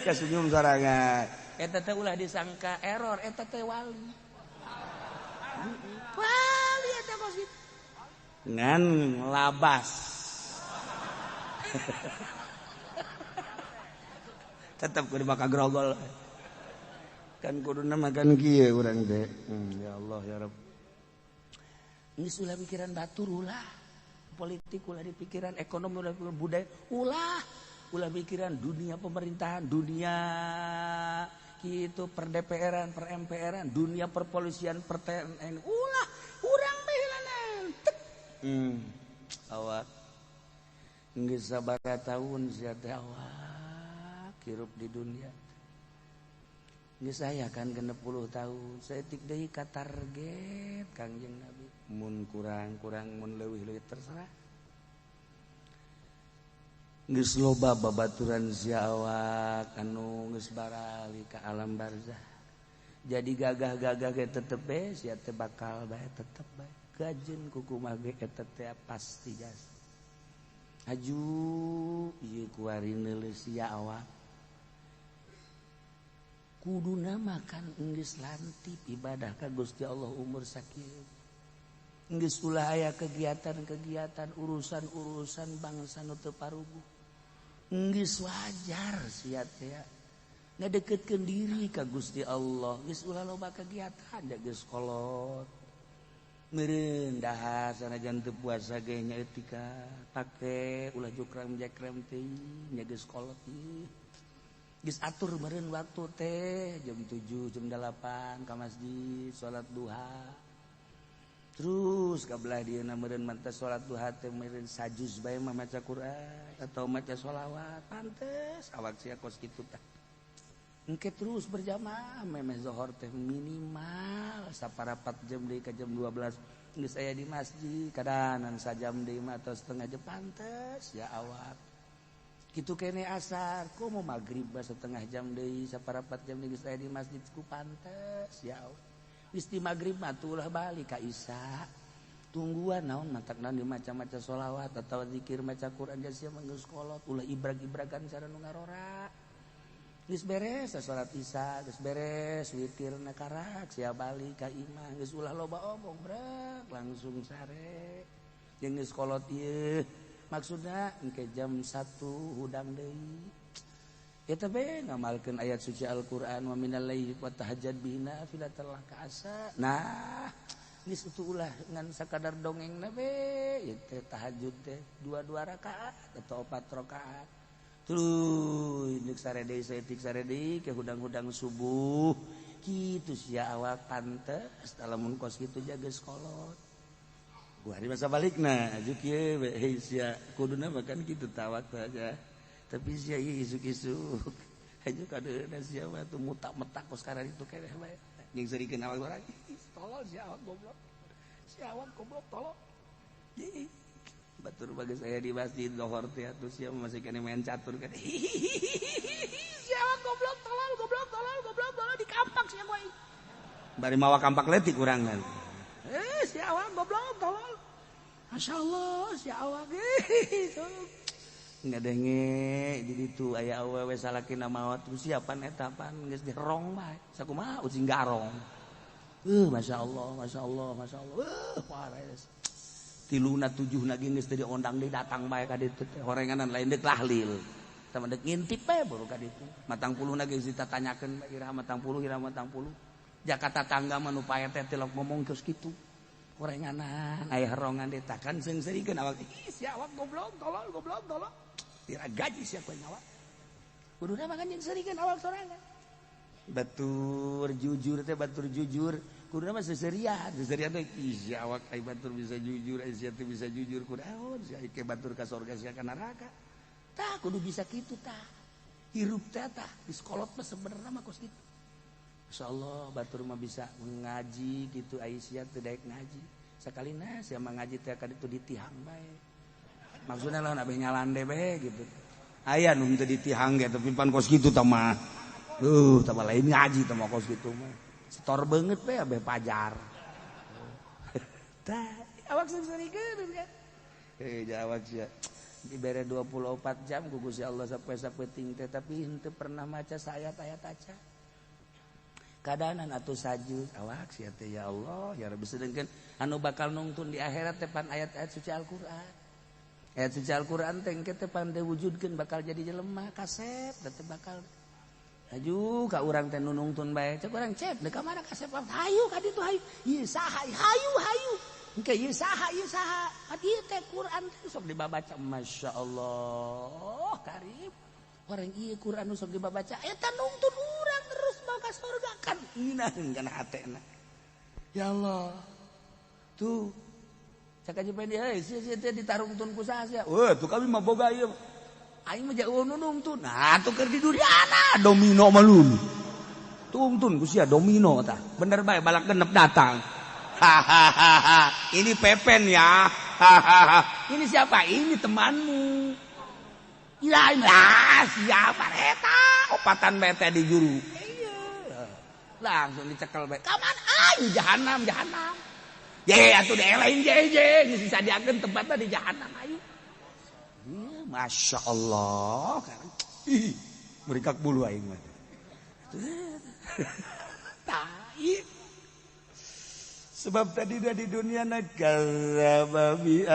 Kesenyum sorangan. Eta teh ulah disangka error, eta teh wali. Wali eta kos kitu. Ngan labas. Tetep kudu bakal grogol. Kan kuduna makan kieu urang teh. Ya Allah ya Rabb. Geus ulah pikiran batur ulah, politik ulah dipikiran, ekonomi ulah pikiran, budaya ulah, ulah pikiran dunia pemerintahan, dunia gitu per DPR-an, per MPR-an, dunia perpolisian, per TNI, ulah, urang bae heulanan. Awak geus sabaraha taun sia teh awak hirup di dunia. Geus aya kan 60 tahun, saeutik deui ka target Kangjeng Nabi. Mun kurang-kurang mun leuwih-leuwih terserah. Geus loba babaturan sia awak anu geus barali ka alam barzah. Jadi gagah-gagah ge tetep bae sia teh bakal bae tetep bae. Gajeun kukumaha ge eta teh pasti jas. Aju ieu kuari neuleus sia awak. Kuduna makan geus lantip ibadah ka Gusti Allah umur sakieu. Geus ulah aya kegiatan-kegiatan urusan-urusan bangsa nu teu paruguh. Geus wajar sia teh ngadeukeutkeun diri ka Gusti Allah. Geus ulah loba kegiatan da geus kolot. Meureun dahar sanajan teu puasa ge nya etika pake ulah jukrang jekrem teh nya geus kolot ieu. Geus atur meureun waktu teh jam 7 jam 8 ka masjid salat duha. Terus kabelah dieuna meureun mantas salat duha teh meureun sajuz bae mah maca Quran atau maca sholawat pantes awak sia kos kitu tah. Engke terus berjamaah memeh zohor teh minimal saparapat jam deui ka jam 12 geus aya di masjid kadanan sajam deui mah atau setengah jam pantes ya awak. Kitu kene asar komo magrib setengah jam deui saparapat jam deui geus aya di masjid ku pantes ya awak. Geus di magrib mah ulah balik ka Isya. Tungguan naon matak naon dimaca-maca sholawat atau zikir, maca Quran, sia mah geus kolot, ulah ibrag-ibragan cara nu ngarora. Geus beres salat Isya, geus beres witirna karak, sia balik ka imah, geus ulah loba omong, brek langsung sare. Jeung geus kolot ieu maksudna engke jam 1 hudang deui. Eta be ngamalkeun ayat suci Al-Qur'an, wa minal laili fatahajjad bihi nafilatan laka asa. Nah, geus itu ulah ngan sakadar dongeng be ieu teh tahajud teh dua-dua rakaat atau 4 rakaat. Tuluy deuk sare deui saeutik sare deui ke hudang-hudang subuh. Kitu sia awak pantes lamun kos kitu jaga kolot. Gua hari masa balikna aju kieu we hei sia kuduna makan kitu tawak saja. Tapi sia isuk-isuk aju kadeuna sia mah tuh mutak-metak kos karar itu keneh bae. Jeung seurikeun awak urang tolol sia awak goblok. Sia awak goblok tolol. Batur bagus saya di masjid lohor teh atuh sia masih kene main catur kan. Sia awak goblok tolol goblok tolol goblok tolol di kampak sia gua. Bari mawa kampak letik urang kan. Sia awak goblok tolol. Masyaallah sia awak. Ngadenge di ditu aya awewe salakina maot siapan eta pan geus dirong bae. Sakumaha ucing garong. Masyaallah masyaallah masyaallah. Pares. Tiluna tujuhna ge geus teu diondang deui datang bae ka ditu teh horenganan lain deuk tahlil. Tah deuk ngintip bae baru ka ditu. Matang puluhna geus ditatanyakeun iraha matang puluh iraha matang puluh. Jakarta tangga mah nu pae teh tilok ngomong geus kitu. Horenganan aya herongan deui takan seungseurikeun awak. Ih sia awak goblok tolol goblok tolol. Tira gaji sia koe nyawa. Kuduna mah kan jeung seurikeun awak sorangan. Batur jujur teh batur jujur. Kuduna mah seserian, seserian teh ih sia awak ai batur bisa jujur, ai sia teh bisa jujur kunaon sia ke batur ka surga sia ka neraka. Tah kudu bisa kitu tah. Hirup teh tah geus kolot mah sebenarna mah kos kitu. Insyaallah batur mah bisa ngaji kitu ai sia teu daek ngaji. Sakalina sia mah ngaji teh ka ditu ditihang bae. Maksudna lamun abeh nyalande bae gitu. Aya nu teu ditihang ge tapi pan kos kitu tah mah. Tah lain ngaji tah mah kos kitu mah. Setor banget bae abeh pajar. Tah awak seurikeun kan. Awak sia dibere 24 jam ku Gusti Allah sapoe-sapoe teh tapi henteu pernah maca saayat-ayat aca. Kadanan atuh sajud awak sia teh ya Allah ya Rabbi, sedengkeun anu bakal nungtun di akhirat teh pan ayat-ayat suci Al-Qur'an. Ayat suci Al-Qur'an teh engke teh pan diwujudkeun bakal jadi jelema kasep teh bakal aju ka urang teh nu nungtun bae cek urang cep deuk ka mana kasep hayu ka ditu hayu ieu saha hayu hayu engke ieu saha ieu teh Quran teh sok dibabaca masyaallah karib orang ieu Quran nu sok dibabaca eta nungtun urang terus mau ka surga kan ngeunaheun kana hatena ya Allah tuh cak aja pengen heuh sia teh ditarungtun ku saha sia weuh tuh kami mah boga ieu aing mah jauh nungtun nah tuh keur di duriana domino mah lun tungtun ku sia domino tah bener bae balak genep datang hahaha ini Pepen ya hahaha ini siapa ini temanmu ya lah siapa eta opatan bae teh di juru iya langsung dicekel bae ka mana aing jahanam jahanam ye atuh dielain je je geus disadiakeun tempatna di jahanam ayo. Masya Allah, ih, merikak bulu aing mah. Tai. Sebab tadi dah di dunia nakadzdzaba bi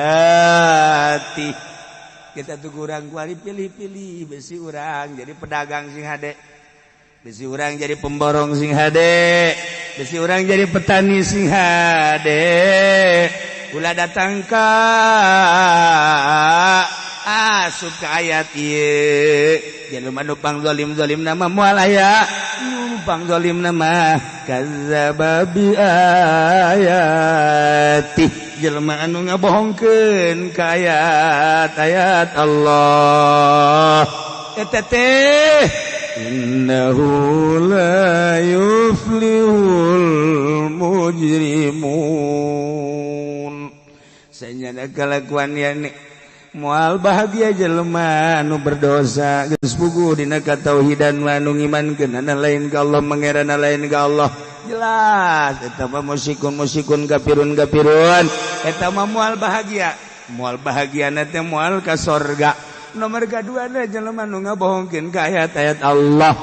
ayati. Kita tuh kurang kuari pilih-pilih besi urang jadi pedagang sing hade. Besi urang jadi pemborong sing hade. Besi urang jadi petani sing hade. Ulah datang ka asup ka ayat ieu jelema nu pangzalim-zalim nama moal aya nu pangzalim nama kadzdzaba bi ayati jelema anu ngabohongkeun ka ayat-ayat Allah eta teh innahu la yuflihul mujrimun. Sanyana kalakuan yani moal bahagia jelema anu berdosa geus puguh dina katauhidan mah anu ngimankeun lain ka Allah mangerana lain ka Allah. Jelas eta mah musykun musykun kafirun kafirun. Eta mah moal bahagia. Moal bahagia teh moal ka sorga. Nomor kadua na jelema nu ngabohongkeun ka ayat-ayat Allah.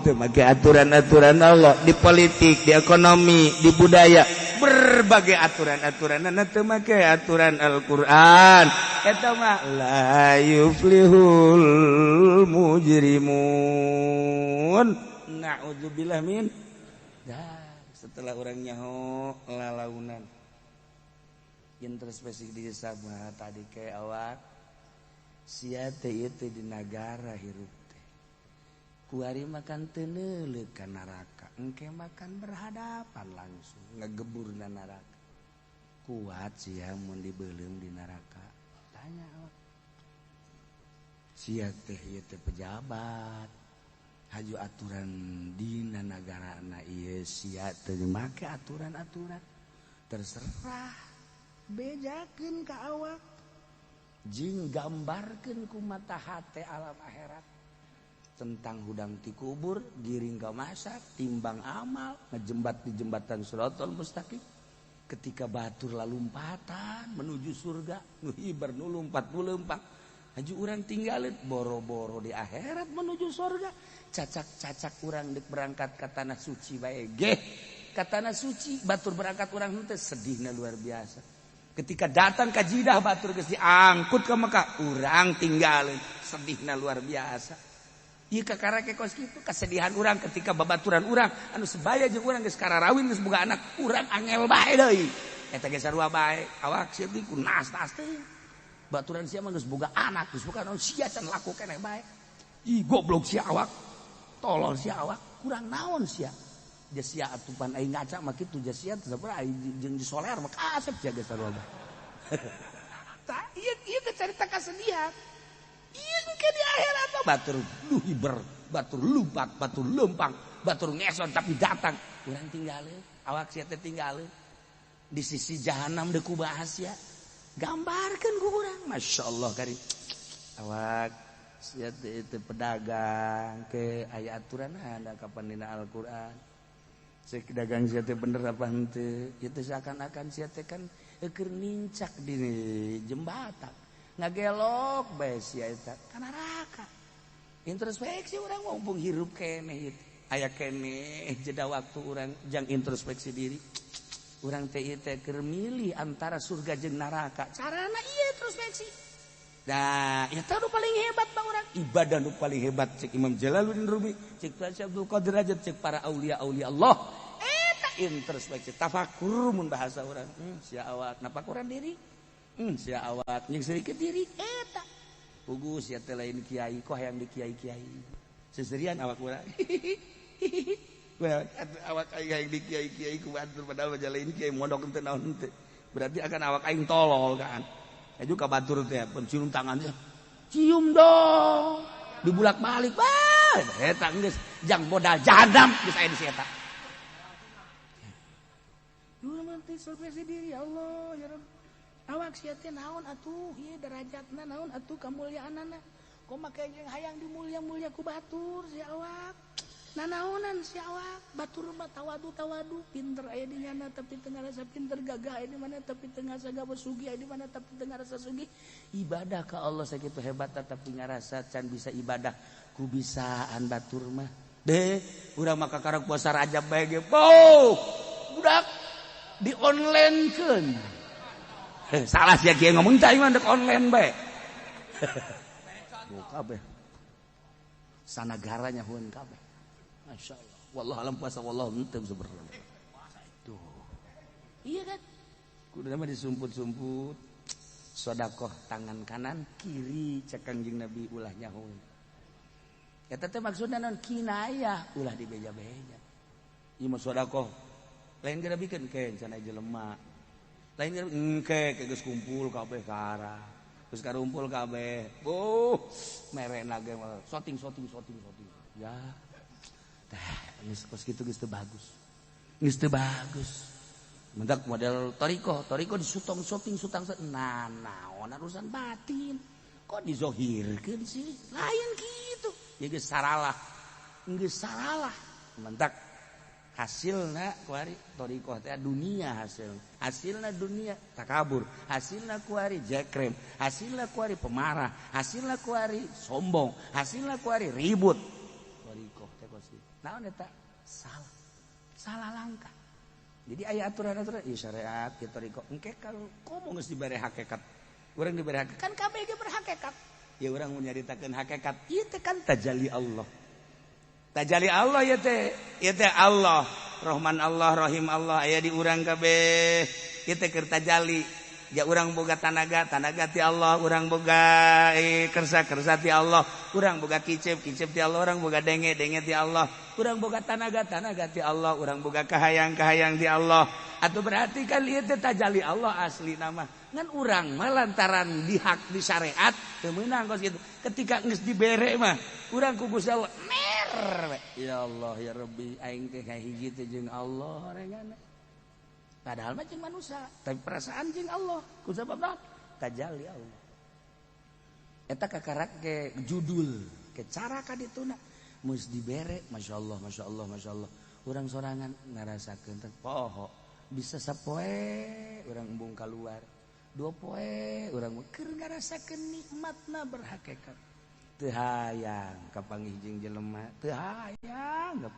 Teu make aturan-aturan Allah di politik, di ekonomi, di budaya, berbagai aturan-aturan teu make aturan Al-Qur'an. Eta mah la yuflihul mujrimun. Na'udzubillah min. Dah, setelah orang nyaho lalaunan. Introspeksi diri sama tadi kayak awak. Sia teh ieu teh di nagara hirup teh. Kuari makan teu neuleuh ka neraka. Engke makan berhadapan langsung ngegeburna neraka. Kuat sia mun dibeuleum di neraka. Tanya awak. Sia teh ieu teh pejabat. Haju aturan dina nagarana ieu sia teu make aturan-aturan. Terserah bejakeun ka awak. Jing gambarkeun ku mata hate alam akhirat. Tentang hudang ti kubur, giring ka masak, timbang amal, ngejembat di jembatan Shirathol Mustaqim. Ketika batur lalumpatan menuju surga, nu hiber nu lumpat nu leumpang. Haju urang tinggalin boro-boro di akhirat menuju surga. Cacak-cacak urang dek berangkat ke tanah suci bae geh. Ka tanah suci batur berangkat urang henteu sedihna luar biasa. Ketika datang ka Jidah batur geus diangkut ke Mekah, urang tinggalin sedihna luar biasa. Ieu kakara ke kos kitu kesedihan urang ketika babaturan urang anu sebaya jeung urang geus kararawin geus boga anak, urang angel bae deui. Eta ge sarua bae, awak sia ku nas-nas teh. Baturan sia mah geus boga anak, geus boga naon sia can laku keneh bae. Ih goblok sia awak. Tolol sia awak, kurang naon sia. Sia atupan aing ngaca mah kitu sia teh sabar aing jeung disoler mah kasep sia geus sarua bae. Tah ieu ieu teh carita kasedihan. Ieu ke di akhirat mah batur lu hiber, batur lumpat, batur lempang, batur ngeson tapi datang. Urang tinggalin, awak sia teh tinggalin. Di sisi jahanam deuk ku bahas sia. Gambarkeun ku urang, Masya Allah karim. Awak sia teh teh pedagang ke aya aturan anda kapan dina Al-Qur'an. Cek dagang sia teh bener apa henteu? Ieu teh seakan-akan sia teh kan keur nincak di jembatan. Ngagelok bae sia eta ka neraka. Introspeksi urang mumpung hirup keneh ieu. Aya keneh jeda waktu urang jang introspeksi diri. Urang teh ieu teh keur milih antara surga jeung neraka. Carana ieu introspeksi. Nah, eta nu paling hebat mah urang. Ibadah nu paling hebat cek Imam Jalaluddin Rumi, cek Tuan Syekh Abdul Qadir Rajab, cek para aulia-aulia Allah. Eta introspeksi tafakur mun bahasa urang. Sia awak napakuran diri. Sia awak jeung sedikit diri eta. Pugu sia teh lain kiai kok hayang di kiai-kiai. Seserian awak urang. Awak aing hayang di kiai-kiai ku batur padahal mah lain kiai mondok teu naon teu. Berarti akan awak aing tolol kan. Aju ka batur teh cium tangannya. Cium dong. Dibulak-balik bae. Eta geus jang modal jahanam geus aya di si eta. Urang mah teh introspeksi diri ya Allah ya Rabb. Awak sia teh naon atuh ieu derajatna naon atuh kamulyaanana. Kok make jeung hayang dimulya-mulya ku batur sia awak. Nanaonan sia awak, batur mah tawadu-tawadu, pinter aya di nyana tapi teu ngarasa pinter, gagah aya di mana tapi teu ngarasa gagah, sugih aya di mana tapi teu ngarasa sugih. Ibadah ka Allah sakitu hebat tapi ngarasa can bisa ibadah ku bisaan batur mah. Deh, urang mah kakara puasa Rajab bae ge. Oh, budak di online-keun. Salah sia kieu ngomong teh mah dek online bae. Buka kabeh. Sanagaranya hun kabeh. Masya Allah. Wallahu alam puasa wallahu henteu sebenarnya. Tuh. Iya kan? Kudu mah disumput-sumput. Sedekah tangan kanan kiri cek Kangjeng Nabi ulah nyaho. Eta teh maksudna naon kinayah ulah dibeja-beja. Ieu mah sedekah. Lain geura bikeun ke cenah jelema. Lain geura engke ke geus kumpul kabeh ka arah. Geus karumpul kabeh. Oh, merena ge shooting shooting shooting shooting. Ya. Tah, geus kos kitu geus teu bagus. Geus teu bagus. Mendak model toriko, toriko disutong shopping sutang nah naon urusan batin. Kok dizohirkeun sih? Lain gitu. Ya geus saralah. Geus saralah. Mendak Hasilna kuari thoriqoh teh dunia, hasilna dunia takabur, hasilna kuari jekrem, hasilna kuari pemarah, hasilna kuari sombong, hasilna kuari ribut. Thoriqoh teh kos kitu. Naon eta? Salah. Salah langkah. Jadi aya aturan-aturan ieu syariat ieu thoriqoh. Engke kalau komo geus dibere hakikat. Urang dibere hakikat kan kabeh ge berhakikat. Ya urang mun nyaritakeun hakikat ieu teh kan tajalli Allah. Tajali Allah ya teh, ya teh Allah, Rahman Allah, Rahim Allah aya di urang kabeh. Ieu teh keur tajali. Ya urang boga tanaga, tanaga ti Allah, urang boga kersa, kersa ti Allah, urang boga kicep, kicep ti Allah, urang boga denge, denge ti Allah, urang boga tanaga, tanaga ti Allah, urang boga kahayang, kahayang ti Allah. Atau berarti kan ieu teh tajali Allah asli nama. Ngan urang mah lantaran dihak di syariat teu meunang kos kitu. Ketika geus dibere mah urang ku Gusti Allah mer. Ya Allah ya Rabbi, aing teh kahiji teh jeung Allah rengana. Padahal mah jeung manusia, tapi perasaan jeung Allah. Ku sabab tajalli Allah. Eta kakarak ke judul, ke cara ka dituna geus dibere, masyaallah masyaallah masyaallah. Urang sorangan ngarasakeun teh poho, bisa sapoe urang embung kaluar. Dua poe urang keur ngarasakeun nikmatna berhakikat. Teu hayang kapanggih jeung jelema, teu hayang.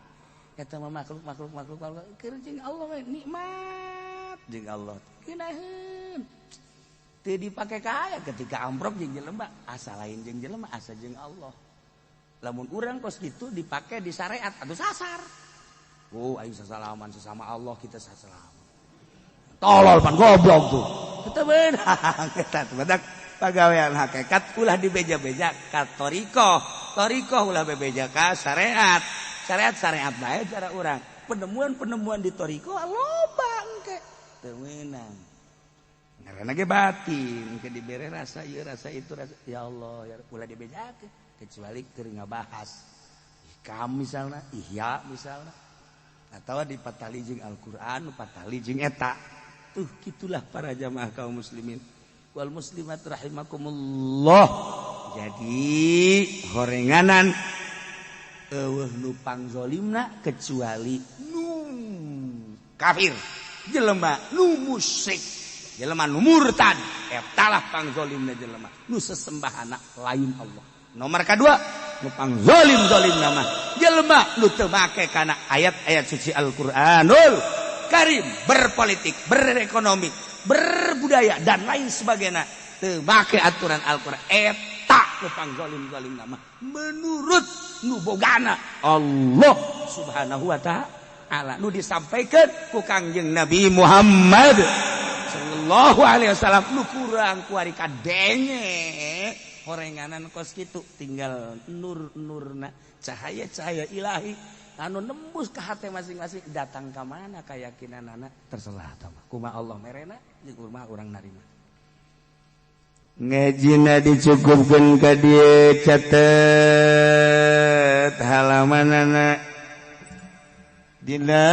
Eta mah makhluk makhluk makhluk makhluk keur jeung Allah we nikmat jeung Allah. Geunaheun. Teu dipake kaya ketika amprok jeung jelema, asa lain jeung jelema, asa jeung Allah. Lamun urang kos kitu dipake di syariat atuh sasar. Oh, aing sasalaman sesama Allah kita sasalaman. Tolol pan goblok tuh. Teu beunang eta teh badak pagawean hakikat ulah dibeja-beja ka thoriqoh. Thoriqoh ulah bebeja ka syariat. Syariat-syariat bae cara urang. Penemuan-penemuan di thoriqoh loba engke. Teu meunang. Ngaranna ge batin, engke dibere rasa ieu rasa itu rasa ya Allah ya ulah dibejakeun kecuali keur ngabahas hikam misalna, ihya misalna atawa dipatali jeung Al-Qur'an, patali jeung eta. Tuh gitulah para jamaah kaum muslimin wal muslimat rahimakumullah. Jadi horenganan eueuh nu pangzolimna kecuali nu kafir, jelema nu musyrik, jelema nu murtad, eta lah pangzolimna jelema nu sesembahana lain Allah. Nomor kedua nu pangzolim-zolimna mah jelema nu teu make kana ayat-ayat suci Al-Qur'anul Karim, berpolitik, berekonomi, berbudaya dan lain sebagainya teu make aturan Al-Qur'an, eta nu pangzolim-zolimna mah menurut nu bogana Allah Subhanahu wa ta'ala nu disampaikan ku Kangjeng Nabi Muhammad sallallahu alaihi wasallam. Nu kurang kuari kadenge horenganan kos kitu tinggal nur-nurna cahaya-cahaya ilahi anu nembus ke hati masing-masing datang ka mana keyakinanana terserah tah mah kumaha Allah merena jeung kumaha urang narima. Ngajina dicukupkeun ka dieu, catet halamanana dina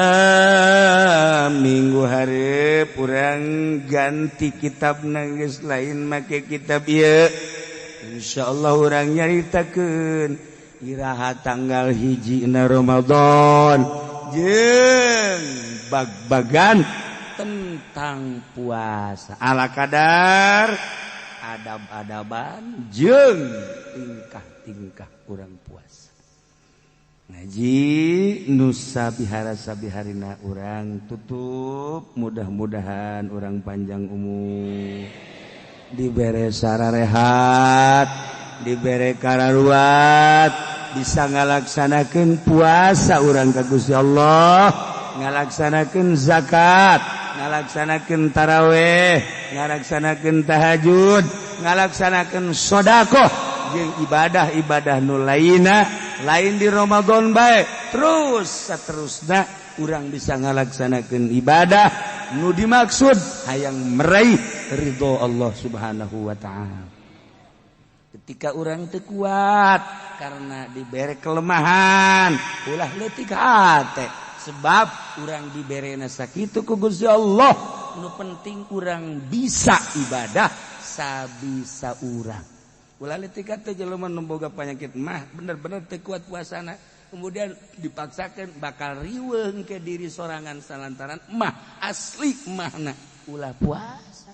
minggu hareup urang ganti kitab geus lain make kitab ieu. Insyaallah urang nyaritakeun iraha tanggal 1 na Ramadan jeung bag-bagan tentang puasa ala kadar adab-adaban jeung tingkah-tingkah urang puasa. Ngaji nusa bihara sabiharina urang tutup, mudah-mudahan urang panjang umur, dibere sararehat, dibere kararuat, bisa ngalaksanakeun puasa urang ka Gusti Allah, ngalaksanakeun zakat, ngalaksanakeun taraweh, ngalaksanakeun tahajud, ngalaksanakeun sedekah jeung ibadah-ibadah nu lainna lain di Ramadan bae terus saterusna urang bisa ngalaksanakeun ibadah nu dimaksud hayang meraih ridho Allah Subhanahu wa ta'ala. Ketika urang teu kuat karena dibere kelemahan, ulah leutik hate sebab urang diberena sakitu ku Gusti Allah. Nu penting urang bisa ibadah sabisa urang. Ulah leutik hate jelema nu boga penyakit mah bener-bener teu kuat puasana, Kemudian dipaksakan bakal riweuh ke diri sorangan salantaran mah asli mahna ulah puasa.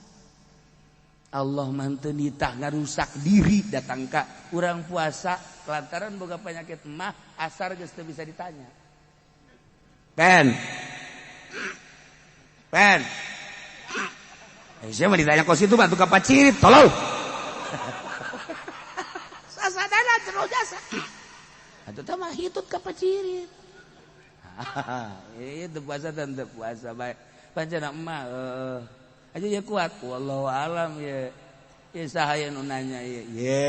Allah mah teu nitah ngarusak diri datang ka urang puasa lantaran boga penyakit mah asar geus teu bisa ditanya. Pen. Pen. Eh, siapa ditanya kos itu bantu kapacirit, tolol. Sasadana jero jasa. Atuh tah mah hitut kapacirit. Itu puasa dan teu puasa bae. Pancen mah aja ya kuat. Wallahu alam ya. Ya saha nu nanya ye. Ye.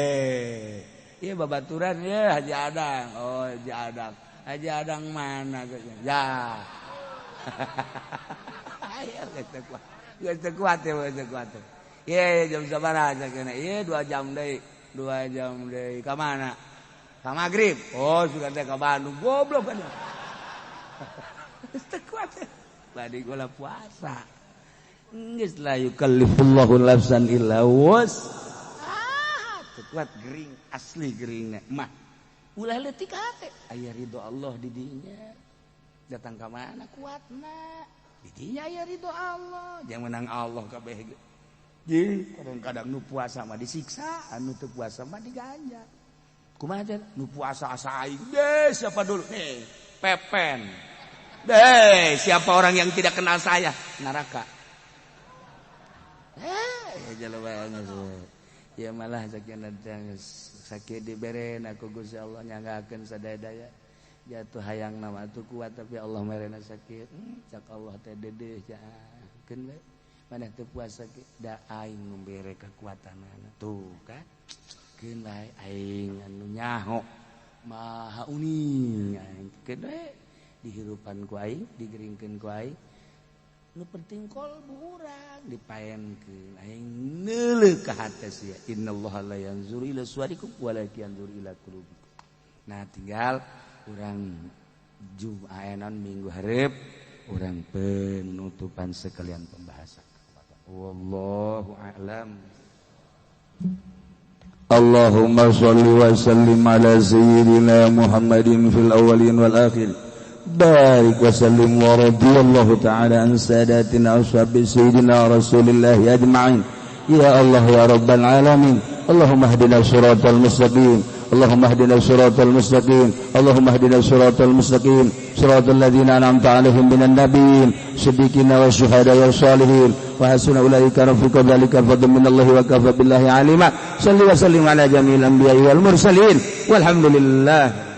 Ye babaturan ya Haji Adang. Oh, Haji Adang. Haji Adang mana ya. Ayo geus kuat. Geus kuat ya, geus kuat. Ye jam sabaraha kena? Ye 2 jam deui. 2 jam deui. Ka mana? Ka magrib. Oh, sudah teh ka Bandung. Goblok kan. Geus kuat. Badi gula puasa. Geus la yukallifullahu nafsan illa wus. Ah, teu kuat gering asli geringna mah. Ulah leutik hate. Aya ridho Allah di dinya. Datang ka mana kuatna? Di dinya aya ridho Allah. Jangan menang Allah kabeh ge. Jeung kadang-kadang nu puasa mah disiksa, anu teu puasa mah diganjar. Kumaha teh? Nu puasa asa aing. Deh, siapa dulu? Nih, Pepen. Deh, siapa orang yang tidak kenal saya? Neraka. Eh, jelema ya malah sakit dibere aku Gusti Allah nyanggakeun sadaya-daya. Jatuh hayang nama tuh kuat tapi Allah merena sakit. Cak Allah teh dedeh keun we. Maneh teu puasa ge da aing nu bere kekuatanana. Tuh kan. Keun bae aing anu nyaho maha uning aing keun we dihirupan ku aing digeringkeun ku aing. Nu penting kolbu urang dipaenkeun aing neuleuh ka hate sia. Innallaha la yanzuru ila suwarikum walakin yanzuru ila qulubikum. Nah tinggal urang Jum'anan minggu hareup urang penutupan sekalian pembahasan. Wallahu a'lam. Allahumma shalli wa sallim ala sayyidina Muhammadin fil awwalin wal akhirin. Barik wa sallim wa radiyallahu ta'ala an sadatina ashabi sayyidina Rasulillah ajma'in. Ya Allah ya Rabbal alamin. Allahumma hdina siratal mustaqim. Allahumma hdina siratal mustaqim. Allahumma hdina siratal mustaqim. Siratal ladzina an'amta 'alaihim minan nabiyyin, siddiqina wasyuhada wassalihin. Wa hasuna ulaika rafiqa dzalika fadlun minallahi wa kafa billahi alima. Salli wa sallim ala jami'il anbiya'i wal mursalin. Walhamdulillah.